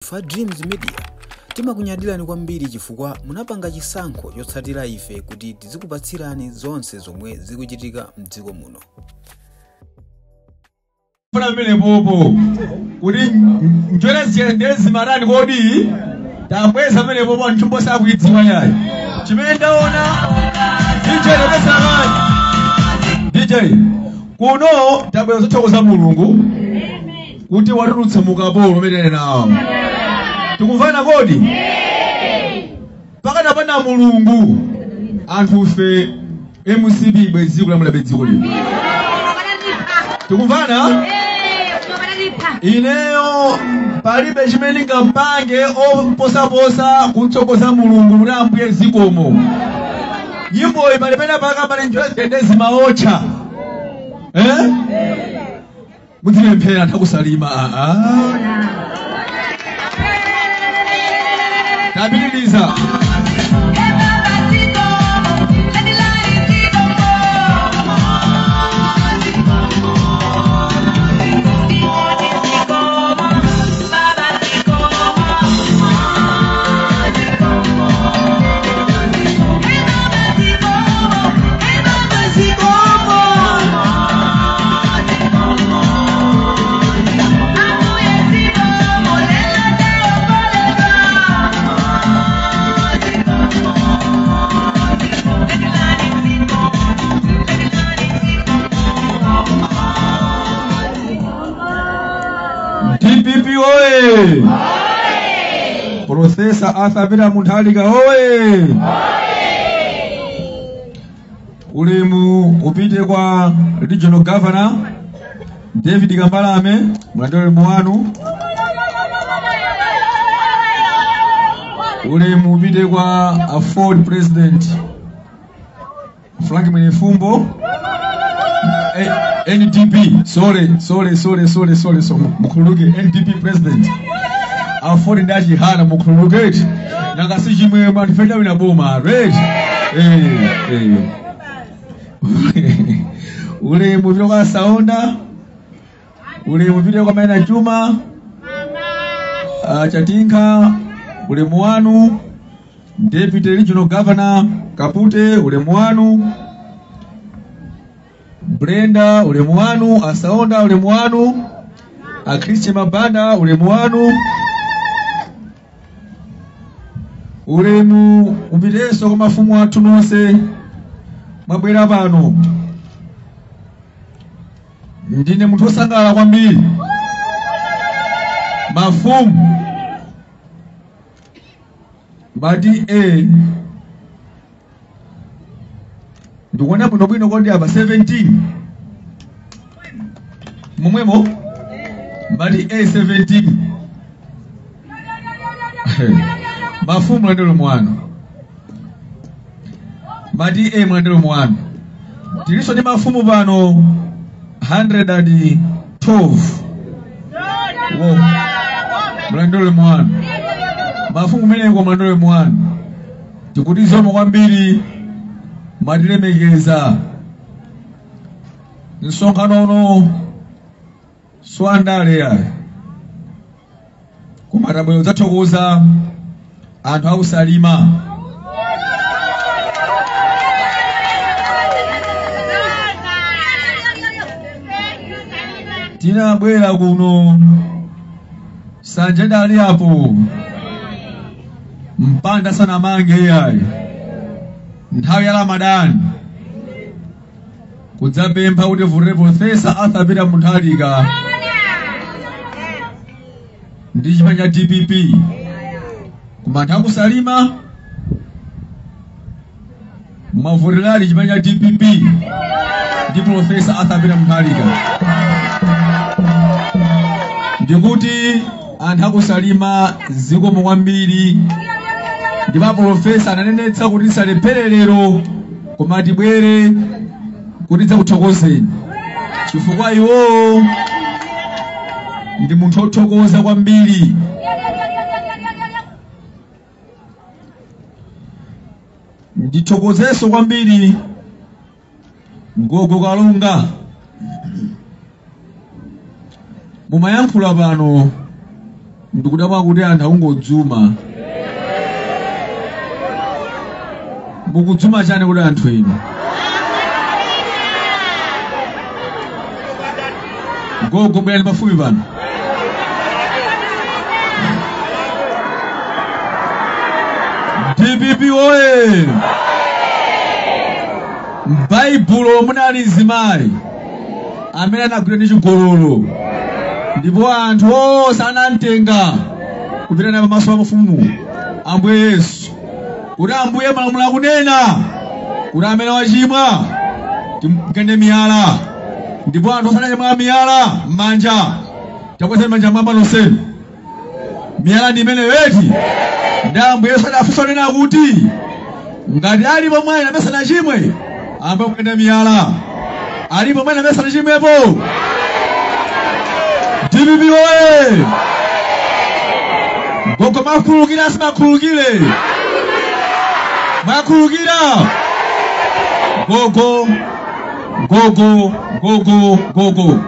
Ife Dreams Media timakunyadirani kwambiri chifukwa munapanga chisankho chotsatira ife kuti tizikupatsirani zonse zomwe zikuchitika mdziko muno. Funa pamene popo kuti njwera ziyendere zimatani kodi tambweza pamene popo anthu mbosakuidziwa yayi chimene ndaona DJ ndapesakani DJ kuno tabweza zothokoza Mulungu kuti watulutsa mukapolo umene nawo tikumvana kodi pakana pana Mulungu anthu fe MCB bwezi kulamula bedziko lino tikumvana. Ineyo palibe chimene ngampange oposaposa kutsokoza Mulungu kuti ambuye zikomo. Nyimbo iyi palipena paka pali njira zendezi maocha. Mudzipemphera nthakusalima. Tapitiliza. DPP oye! Professor Arthur Peter Mutharika oye! Ulemu upite kwa Regional Governor David Kambalame, mulandire ulemu wanu. Ulemu upite kwa Aford President Frank Mwenefumbo. NDP, sorry, mukhululuke NDP President. Aford ndachihana mukhululuke. Nangasi chimwe manifesta wina boma, right? Ulemu upite kwa Saonda. Ulemu upite kwa Maina Chuma. Chatinka, ulemu wanu. Deputy Regional Governor Kapute, ulemu wanu. Brenda, ulemu wanu. Asaonda, ulemu wanu. Akristi Mabanda, ulemu wanu. Ulemu upitenso kwa mafumu athu nonse mwabwera pano. Ndine munthu wosangalala kwambiri. Mafumu bati ndikuona bwinobwino kodi apa 17 momwemo bati A17 mafumu mlandelo mwanu bati A mlandelo mwanu. Tiliso ndi mafumu pano 112. Wow. Mlandelo mwanu mafumu meneko mlandelo mwanu tikuti zomo kwambiri matilemekeza. Msonkhano uno siwandale ayi, koma tabwera kudzathokoza anthu akusalima. Tinabwera kuno sanje dali apo mpanda sanamange ayi nthawi ya Ramadani kudzapempha kuti vutire Professor Arthur Peter Mutharika ndi chipani cha DPP. Koma anthu akusalima mwavutirali chipani cha DPP ndi Professor Arthur Peter Mutharika. Ndikuti anthu akusalima zikomo kwambiri. Ndipo Professor ananenetsa kuti tisalephere lero koma tibwere kuti tidzakuthokozeni chifukwa iwowo ndi munthu wothokoza kwambiri. Ndithokozenso kwambiri Gogo Kalunga. Mumayankhula pano Ndikudabwa kuti anthu akungodzuma. Mukudzuma chani kuti anthu inu? Gogo bwerani pafupi pano. DPP oye! M'Baibulo munali mzimayi amene anagwidwa ndi chigololo ndipo anthu onse anamtenga kupita naye pamaso pa mfumu Ambuye Yesu kuti Ambuye malamulo akunena kuti amene wachimwa timugende miyala, ndipo anthu onse ananyamula miyala m'manja. Takwezani manja mwamba nonsenu. Miyala ndi imeneyo eti? Ndi Ambuye Yesu adafunsa kunena kuti ngati alipo mwa inu amene sanachimwe ayambe kugenda miyala. Alipo mwa inu amene sanachimwepo? DPP oye! Gogo mwakhululukira simakhululukire? Mwakhululukira? Gogo, gogo, gogo, gogo.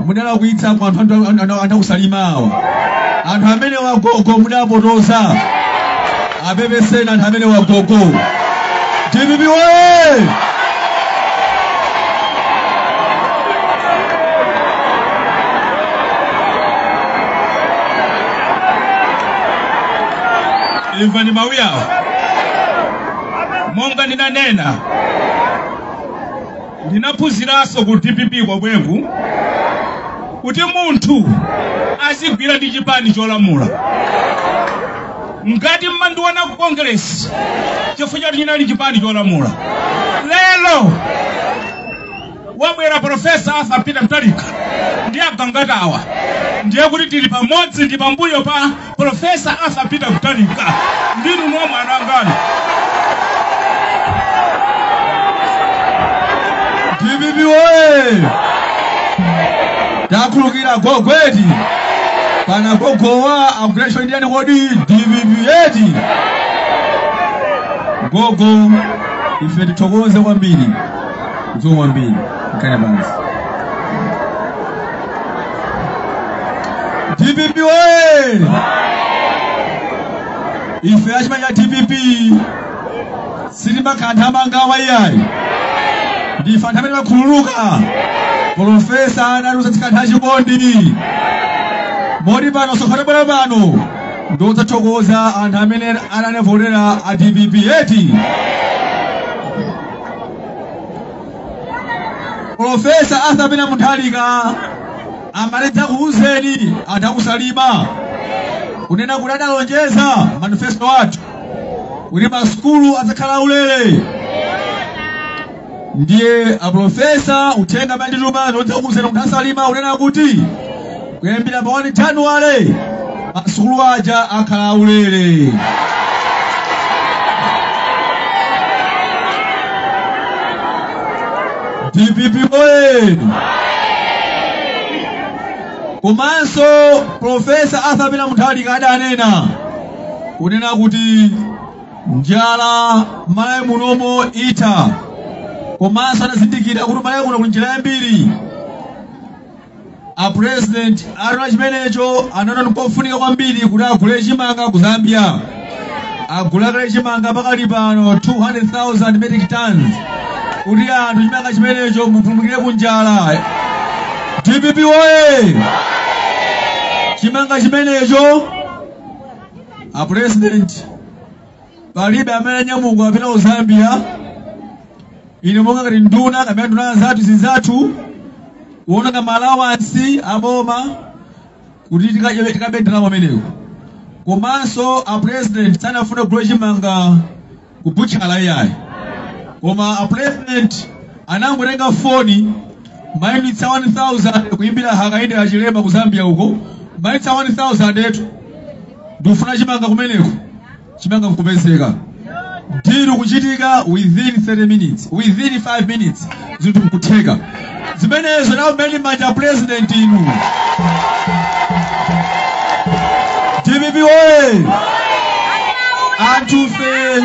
Mudalakwitsa kwa anthu anakusalima awa. Anthu amene wagogo mudapotoza. Apepeseni anthu amene wagogo. DPP oye! Imvani mawu awo. Monga ndinanena, ndinaphunziranso ku DPP kwabweku kuti munthu azigwira ndi chipani cholamula. Ngati mmandiona ku Congress chifukwa choti chinali chipani cholamula, lero wabwera Profesa Arthur Peter Mutharika ndi agangatawa, ndiye kuti tili pamodzi ndi pambuyo pa Profesa Arthur Peter Mutharika. Ndinu nomwe anangani. DPP oye! Takhulukira gogweti pana gogowa agression ndiyani kodi DPP eti? Gogo ife tithokoze kwambiri, zikomo kwambiri. Nkane pansi. DPP oye! Ife achipani cha DPP sitimakhala mangawa iyayi, ndife anthu amene timakhululuka. Profesa anatiuza tizikhala achikondi, moti pano sokhana bwera pano ndikudzathokoza anthu amene ananivotera a DPP eti. Profesa Arthur Peter Mutharika amaledza kuuzeni anthu akusalima kunena kuti adalonjeza manifesto athu kuti masukulu adzakhala ulere. Ndiye aprofesa uthenga amene ndituma ndodzakuuzeni kuti asalima kunena kuti kuyambira pa 1 January masukulu aja akhala ulere. DPP oye! Komanso Profesa Arthur Peter Mutharika adanena kunena kuti njala Malawi munomo itha, komanso anazindikira kuti Malawi kuno kuli njala yambiri. A president ataona chimenecho anaona nkofunika kwambiri kuti agule chimanga ku Zambia. Agula kale chimanga pakali pano 200,000 metric tons kuti anthu chimanga chimenecho mupulumukire ku njala. DPP oye! Chimanga chimenecho a president palibe amene anyamuka apita ku Zambia. Ine monga ngati nduna kapena nduna zathu zinzathu kuona kama allowance aboma kuti tikabe ndalama amenewo. Komanso a president sanafune kugula chimanga ku butchala iyayi, koma a president anangotenga foni mayunitsa 1000 kuimbira Hakainde Hichilema ku Zambia uko, mayunitsa 1000 etu ndikufuna chimanga kumeneko, chimanga nkupezeka. Deal kuchitika within 30 minutes, within 5 minutes zinthu nkutheka. Zimenezo nawo mmene manja president inu. DPP oye! Anthu fe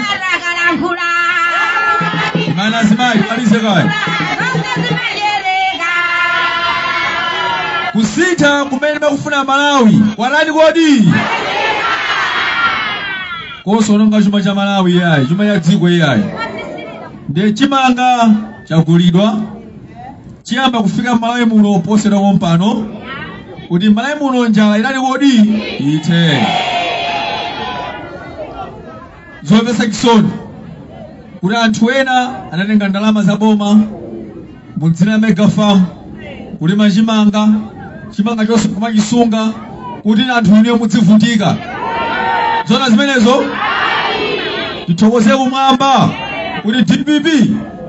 mana azimayi malize kaya. Kusintha kumene makufuna Malawi kwanani kodi? Kosononga chuma cha Malawi yayi, chuma cha dziko yayi. Ndiye chimanga chagulidwa, chiyamba kufika Malawi muno posera pompano, kuti Malawi muno njala inali kodi ithe. Zomvetsa chisoni kuti anthu ena anatenga ndalama za boma mu dzina la mega farm kulima chimanga, chimanga chonse kumachisunga kuti anthu inu mudzivutika. Zona zimenezo? Tithokoze kumwamba kuti DPP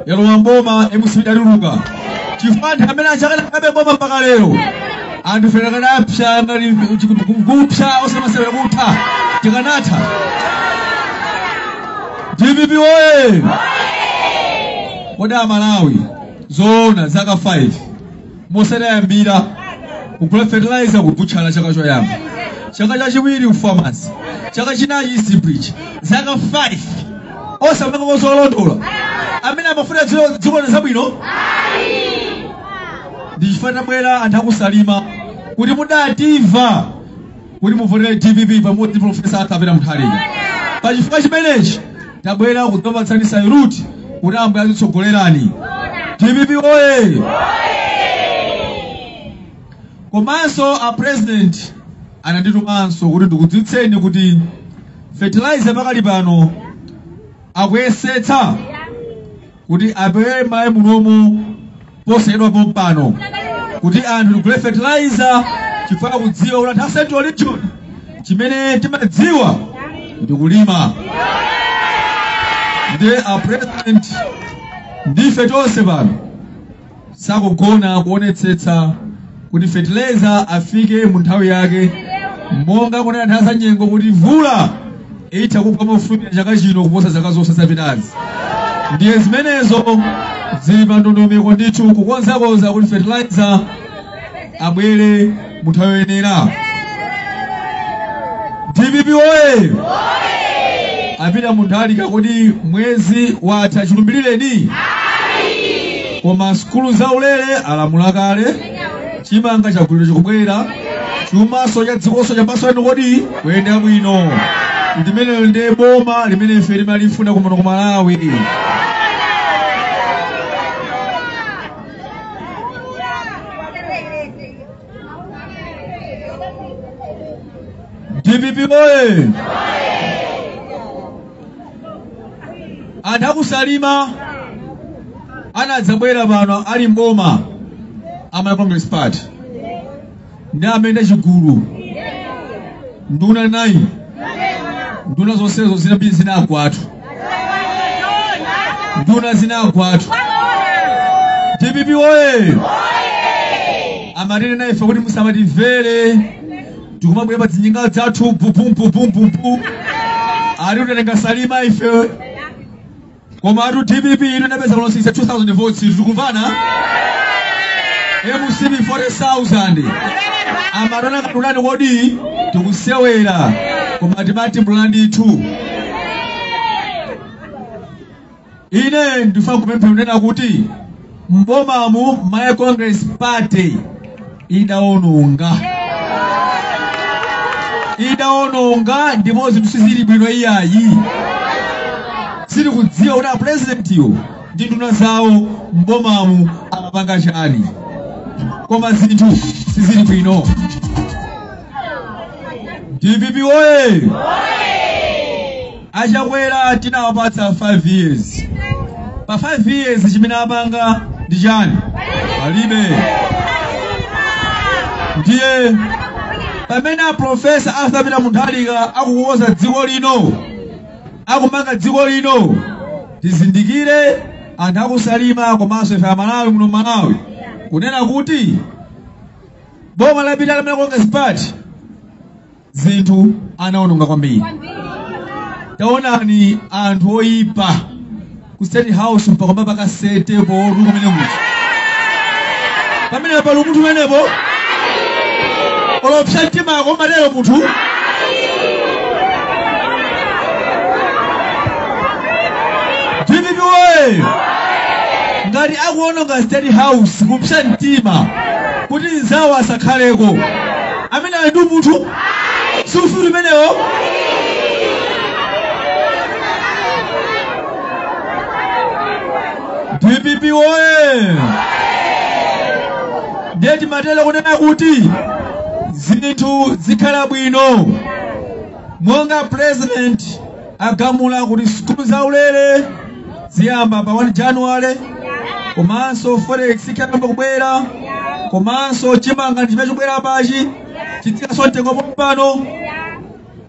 yalowa mboma, MCP idatuluka, chifukwa anthu amene achakana boma mpaka lero, anthu fena kanapsa ngati kupsa osamasewera kutha tikanatha. DPP oye! Kodi Amalawi, zoona zaka 5 mosadayambira kugula fertilizer kubutchala chaka choyamba, chaka chachiwiri kufarmers, chaka chinachi East Bridge, zaka 5 osamanga kozolondola, amene amafuna dziko zabwino? Ndi chifukwa tabwera anthu akusalima kuti mudatimva kuti muvotere DPP pamodzi ndi Profesa Arthur Peter Mutharika. Pachifukwa chimenechi tabwera kudzapatsani salute kuti Ambuye azitsogolerani. DPP oye! Komanso a president ananditumanso kuti ndikudziwitseni kuti fertilizer pakali pano akuyesetsa kuti apewe Malawi munomu posayidwa pompano kuti anthu tigule fertilizer, chifukwa kudziwa kuti anthu a Central Region chimene timadziwa ndi kulima. Ndi a president ndife tonse pano sakugona kuonetsetsa kuti fertilizer afike mu nthawi yake, monga kunena nthawi za nyengo kuti mvula itha kugwa mofulumira chaka chino kuposa zaka zonse zapitazi. Ndiye zimenezo zili pa ndondomeko ndithu kukonzakonza kuti fertilizer abwere mu nthawi yoyenera. DPP oye! Apita Mutharika kuti mwezi watha chilumbirireni, koma sukulu zaulere alamula kale, chimanga chagulidwa chikubwera, chumaso cha dzikonso chapaso anu kodi kuyenda bwino. Limenelo ndiye boma limene ife timalifuna kuno ku Malawi. DPP oye! Anthu akusalima anadzabwera pano ali mboma ama Congress Party ndi amene chigulu nduna 9, nduna zonsezo zinambiri zinagwatu, nduna zinagwatu. DPP oye! Amatene ife kuti musamatimvere, tikumabwera pa zinjinga zathu pupumpupumpumpu ali utatenga Salima ife, koma atu DPP ino inapeza pano 62,000 votes, tikumvana? MCP 40,000. Amatona katulani kodi tikusewera, koma timati mlandithu. Ine ndifuna kupempha kunena kuti mbomamu Malawi Congress Party idaononga, idaononga, ndipo zinthu sizili bwino iyayi. Sitikudziwa kuti apresidentiwo ndi nduna zawo mbomamu amapanga chani, koma zinthu sizili bwino. DPP oye! Achakwera tinawapatsa 5 years. Pa 5 years chimene apanga ndi chani? Palibe. Ndiye pamene a Profesa Arthur Peter Mutharika akukonza dziko lino, akumanga dziko lino, tizindikire anthu akusalima komanso ife Amalawi muno Malawi kunena kuti boma lapita la Congress Party zinthu anaononga kwambiri. Taonani anthu oyipa ku State House mpaka pakasetepo kumene kuti pamene pali munthu menepo olopsa mtimako matero munthu. DPP oye! Ngati akuononga State House kupsa mtima, Kuti nzawo asakhaleko. Amene ali ndi munthu sufuru imenewo. DPP oye! Ndiye timatero kunena kuti zinthu zikhala bwino. Monga president agamula kuti sukulu zaulere ziyamba pa 1 January, komanso forex ikayamba kubwera, komanso chimanga chimene chikubwera pachi chitsikanso mtengo pompano.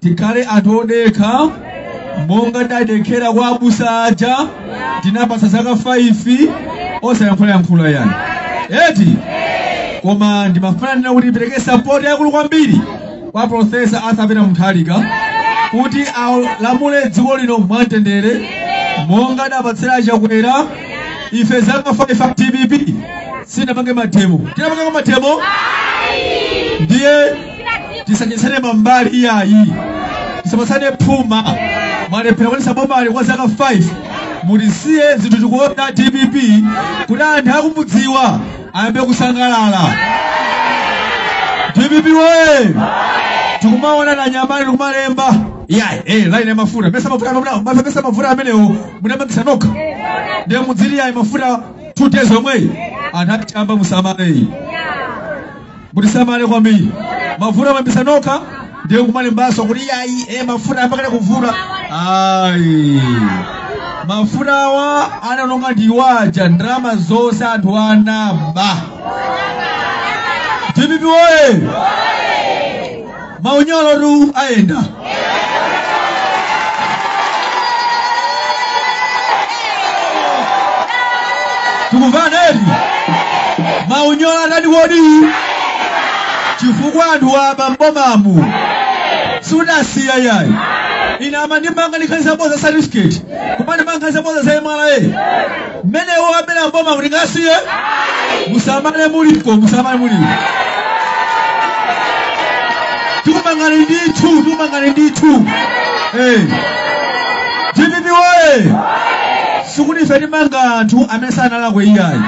Tikhale anthu odekha monga ndadekhera kwa abusa aja, tinapasa zaka 5 osayankhulayankhula yani eti. Koma ndimafuna nena kuti ndipereke support yakulu kwambiri kwa Professor Arthur Peter Mutharika kuti alamule dziko lino mwamtendere monga adapatsira Chakwera. Ife zaka 5 a DPP sinapange mademo, tinapange mademo, ndiye tisachetsane mambali iyayi, tisapatsane phuma. Mwalephera kuonetsa bomali kwa zaka 5, mutisiye zinthu tikuona DPP kuti anthu akumudziwa ayambe kusangalala. DPP woye! Tikumaona na nyamali tikumalemba iyayi, line ya mafuta pesa mafuta, pesa mafuta amenewo munamangisa nokha, ndiye mudziri yayi mafuta 2 days omweyi. Anthu achamba musamale, mutisamale kwambiri. Mafuta mambisa nokha, ndiye kumalembaso kuti iyayi, mafuta ambakale kuvuta. Ayi, mafuta awa ananonga ndiwaja ndalama zonse anthu anaba. DPP woye! Maunyolo tu ayenda. Tikumvana eti? Maunyolo atani kodi? Chifukwa anthu aba mbomamu sudasiya yayi. Ine ama ndimanga ndikhalisa boza certificate, koma ndimanga ndikhalisa boza za MRA. Mmenewo amene mbomamu ndingasiye? Musamale muliko, musamale muliko. Tikumangani ndithu, tikumangani ndithu. DPP woye! Sikuti ife timanga anthu amene sanalakwe iyayi,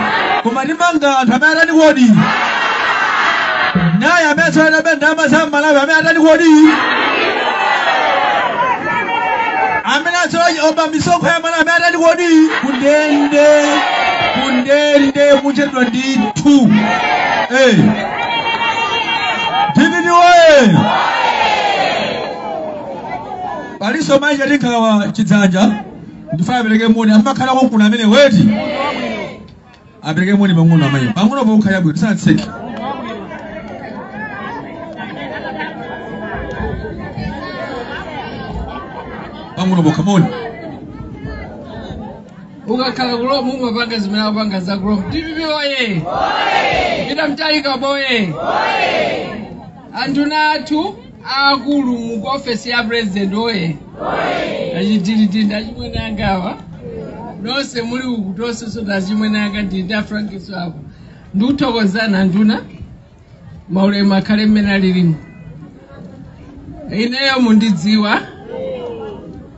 koma timanga anthu amene atani kodi? Naye amene atsalana ndalama za Malawi amene atani kodi? Amene atsalana oba misonkho ya Malawi amene atani kodi? Kundende, kundende muchedwa ndithu. DPP woye! Paliso maija tinkhawa chidzanja, ndifuna apereke moni amakhala konkuno amene weti apereke moni pang'ono amayi pang'ono pokha yabwino tisanatseke. Pang'ono pokha moni. Ukakhala ku Rome umapanga zimene akupanga za ku Rome. DPP oye! Peter Mutharika boye! Anthu athu akulu mu ofesi ya president oye! Achidilidindi achimwene angawa nonse muli uku tonse soda achimwene anga ndindi a Frankiso apo. Ndikuthokozana anduna, maulemu akhale mmene alilimu. Ineyo mundidziwa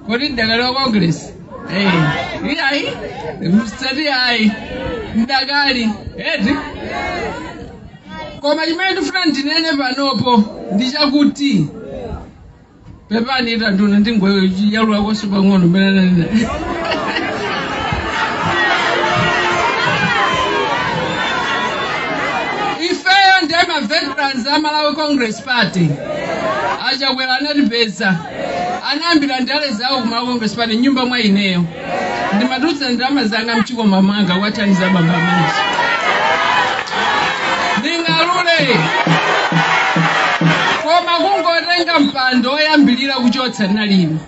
kodi ndakali wa Congress? Iyayi, msati ayi, ndakali eti. Koma chimene ndifuna ndinene panopo ndi chakuti pepani ita nduna ndingoyalula koso pang'ono mmene ananena. Ifeyo ndi ma veterans a Malawi Congress Party. Achakwera anatipeza, anayambira ndale zawo ku Malawi Congress Party nyumba mwa ineyo. Ndimatulutsa ndalama zanga mchikoma mwanga kuwathandiza baba amenezo. Nding'alule. Koma kungotenga mpando oyambilira kuchotsa nalino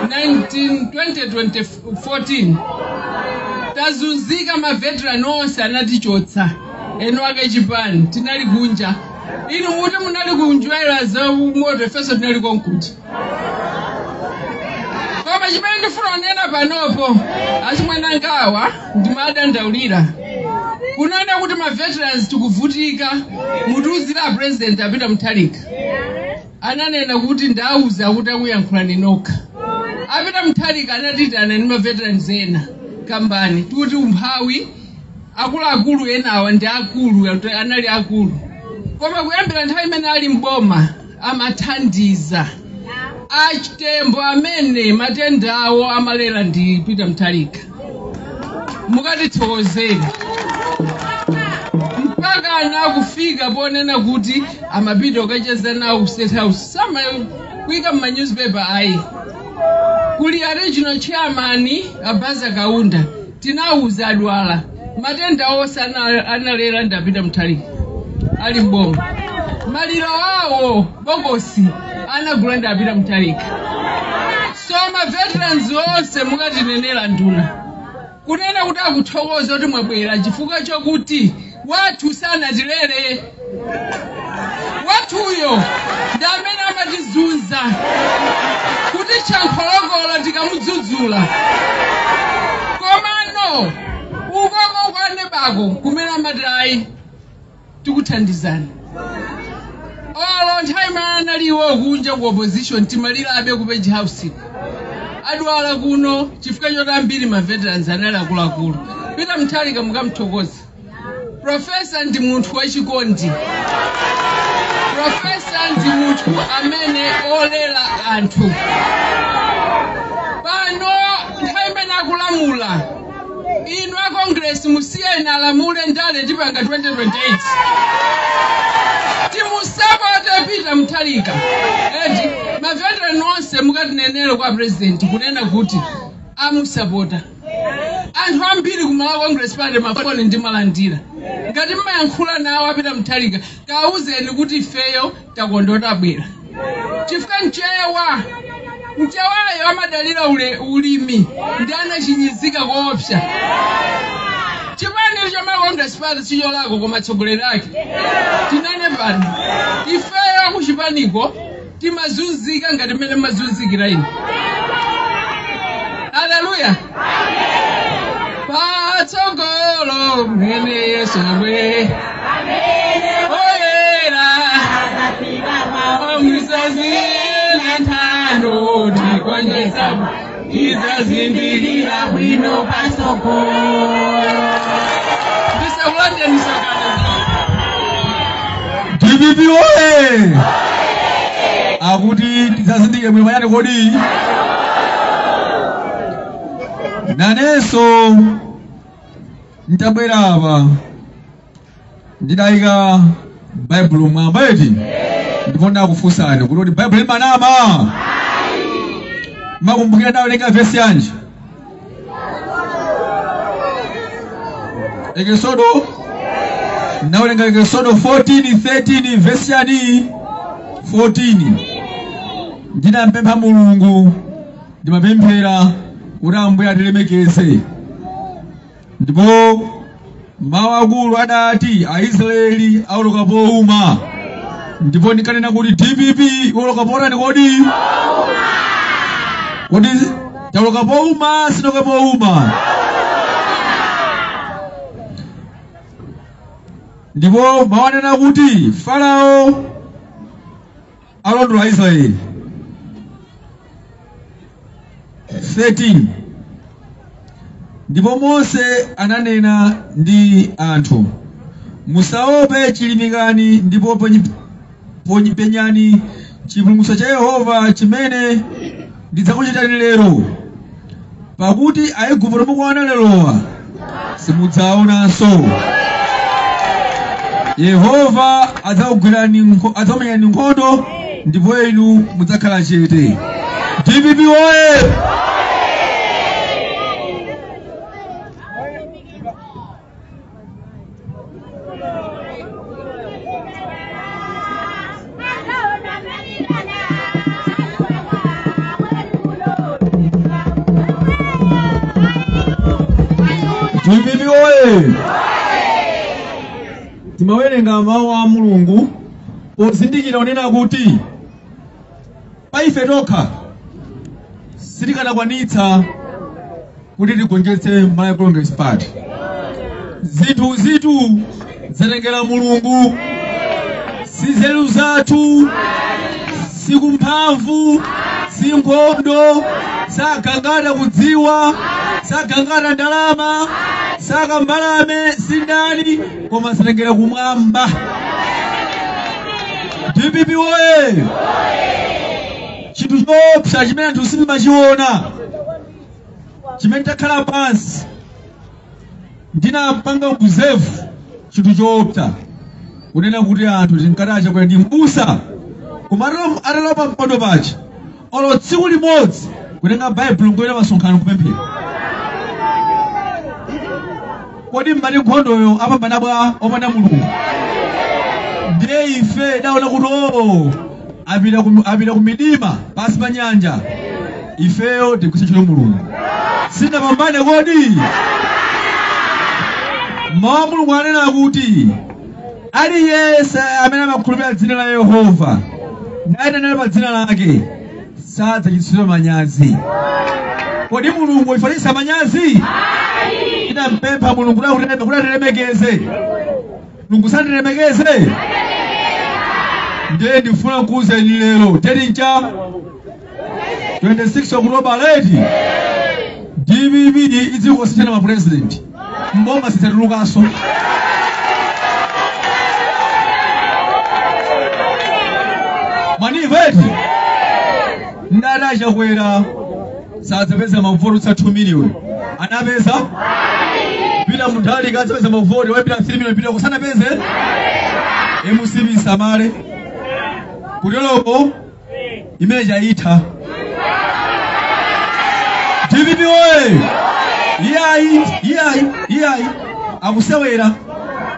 2014 tazunzika, ma veteran onse anatichotsa eno ake chipani tinali kunja. Inu muti munali kunjwera za moto, ifenso tinali konkuja. Koma chimene ndifuna kunena panopo achimwene ngawa ndimadandaulira kunaona kuti ma veterans tikuvutika. Mutiuzira president apita Mutharika ananena kuti ndauza kuti akuyankhulani nokha. Apita Mutharika anatitana ndi ma veterans ena kambani tikuti umphawi Akuluakulu enawa ndi akulu, anali akulu, koma kuyambira nthawi imene ali mboma amathandiza achitembo amene matenda awo amalera ndi Peter Mutharika. Mukatithokozere mpaka anakufika ponena kuti amapita okacheza nawo ku State House, samakuyika mma newspaper ayi. Kuli a regional chairman Abaza Kaunda, tinawuza adwala matenda onse analera ndi Peter Mutharika ali mboma. Maliro awo bokosi anagula ndi Peter Mutharika. So ma veterans onse mukatinenera nduna kunena kuti akuthokoza kuti mwabwera chifukwa chokuti wathu sanatilere, wathuyo ndi amene amatizunza kuti chankholokolo tikamudzudzula, komano ukoko kwanebako kumene amati ayi tikuthandizani. Olo nthawi imene analiwo kunja ku opposition timalirabe ku Page House adwala kuno chifukwa choti ambiri ma veterans anali akuluakulu. Peter Mutharika mukamuthokoza. Professor ndi munthu wachikondi, professor ndi munthu amene olera anthu. Pano nthawi imene akulamula inu a Congress musiyeni alamule, ndale tipanga 2028. Timusapote Peter Mutharika. Eti ma veteran onse mukatinenere kwa president kunena kuti amusapota. Anthu ambiri kumala Congress Party mafoni ndimalandira, ngati mmayankhula nawo a Peter Mutharika kauzeni kuti ifeyo takondwa tabwera chifukwa mchewa mchewayo amadalira ule ulimi ndi anachinyizika koopsa. Chipani cha Congress Party sicholakwa, koma atsogoleri ake tinene pano ifeyo kuchipaniko timazunzika ngati mmene mmazunzikira ine. Haleluya! Patsogolo mene Yesu we oyera omusazina nthano tikonjesa tizazindikira bwino patsogolo. Ndisakulande ndisakana. DPP oye! Akuti tizazindikire bwino panyani. Kodi nanenso ntabwera apa ndidayika Baibulo mwamba eti, ndipo ndakufunsani kuti Baibulo limanama? Makumbukira ndawerenga vesi yanji? Ekesodo, ndawerenga Ekesodo 14:13, vesi yani 14. Ndinampempha Mulungu, ndimapemphera kuti Ambuye atilemekeze, ndipo mawu akulu adati Aisraeli awoloka powuma, ndipo ndikanena kuti DPP iwoloka potani? Kodi tawoloka powuma, sinoka powuma? Ndipo mawu anena kuti Farao alondola Aisraeli 13. Ndipo Mose ananena ndi anthu, "Musaope, chilimikani ndipo penyani chipulumutso cha Yehova chimene ndidzakuchitani lero, pakuti Aigupto mukuona lerowa simudzaonanso. Yehova adzakumenyani nkhondo ndipo inu mudzakhala chete." DPP oye! DPP oye! Timawerenga mawu a Mulungu pozindikira onena kuti pa ife tokha sitikanakwanitsa kuti tigonjetse Malawi Congress Party. Zinthu zitu zatengera Mulungu, si nzeru zathu, si kumphamvu, si nkhondo, sagangata kudziwa. Sagangata ndalama, sakambalame, sindani, koma satengera kumwamba. DPP woye! Chinthu choopsa chimene anthu simumachiona, chimene takhala pansi ndinapanga observe chinthu choopsa, kunena kuti anthu tinkati Chakwera ndi mbusa, koma atalowa pa mpando paja, olo tsiku limodzi kutenga Baibulo nkoyera masonkhano kupemphera. Kodi mmati nkhondoyo apambana bwa opanda Mulungu? Ndiye ife daona kuti oo apita ku midima pansi pa nyanja, ifeyo tigwise ntchito Mulungu. Sindapambane kodi? Mawu a Mulungu anena kuti aliyense amene amakhulupirira dzina la Yehova nayitanira pa dzina lake sadzachititsidwa manyazi. Kodi Mulungu ifanisa manyazi? Tinampempha Mulungu kuti atilemekeze. Mulungu sandilemekeze? Ndiye ndifuna kukuwuzeni lero telincha 26 October leti DPP idzikosithana ma president mboma sidzatulukanso. Manimva eti? Ndati Chakwera sadzapeza mavoti otsa 2 million. Anapeza? Peter Mutharika adzapeza mavoti oyambira 3 million pita kusanapeze? MCP samale. Kuteloko imene chayitha. DPP oye! Iyayi, iyayi, iyayi. Akusewera,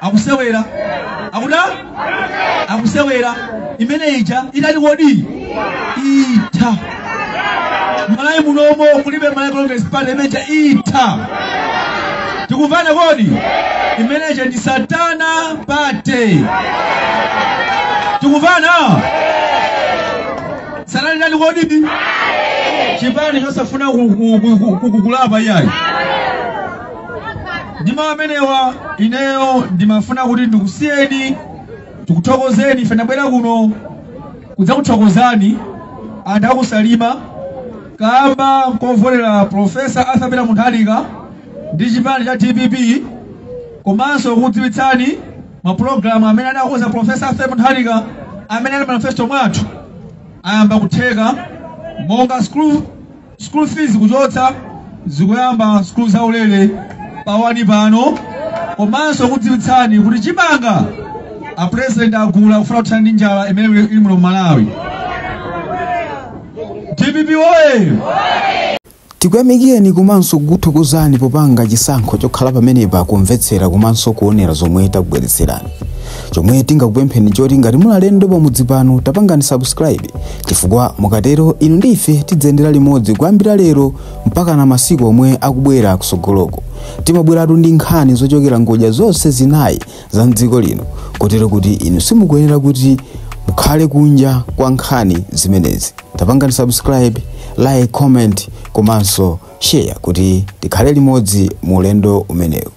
akusewera. Akuda? Akusewera. Imene ija idali kodi? Itha. Malawi munomo kulibe Malawi Congress Party, imene ija itha. Tikumvana kodi? Imene ija ndi Satana Party. Tikumvana? Satana idali kodi? Chipani chosafuna kukulapa iyayi. Ndima amenewa ineyo ndimafuna kuti ndikusiyeni, tikuthokozeni. Ife ndabwera kuno kudzakuthokozani anthu akusalima kamba kovotera Professor Arthur Peter Mutharika ndi chipani cha DPP, komanso kudziwitsani mapulogalamu amene adakonza Professor Arthur Mutharika amene ali manifesto mwathu ayamba kutheka, monga school fees kuchotsa, zikuyamba school zaulere pawani pano, komanso kudziwitsani kuti chimanga a president agula kufuna kuthana ndi njala imene ili muno Malawi. DPP oye! Tikuyamikeni komanso kukuthokozani popanga chisankho chokhala pamenepa kumvetsera komanso kuonera zomwe takubweretserani. Chomwe tingakupempheni choti ngati muli alendo pamudzi pano, tapangani subscribe, chifukwa mukatero inu ndi ife tidzayendera limodzi kuyambira lero mpaka na masiku omwe akubwera kusogoloko. Timabweratu ndi nkhani zochokera ngodya zonse zinayi za mdziko lino, kotero kuti inu simukuyenera kuti mukhale kunja kwa nkhani zimenezi. Tapangani subscribe, like, comment komanso share kuti tikhale limodzi mu ulendo umenewu.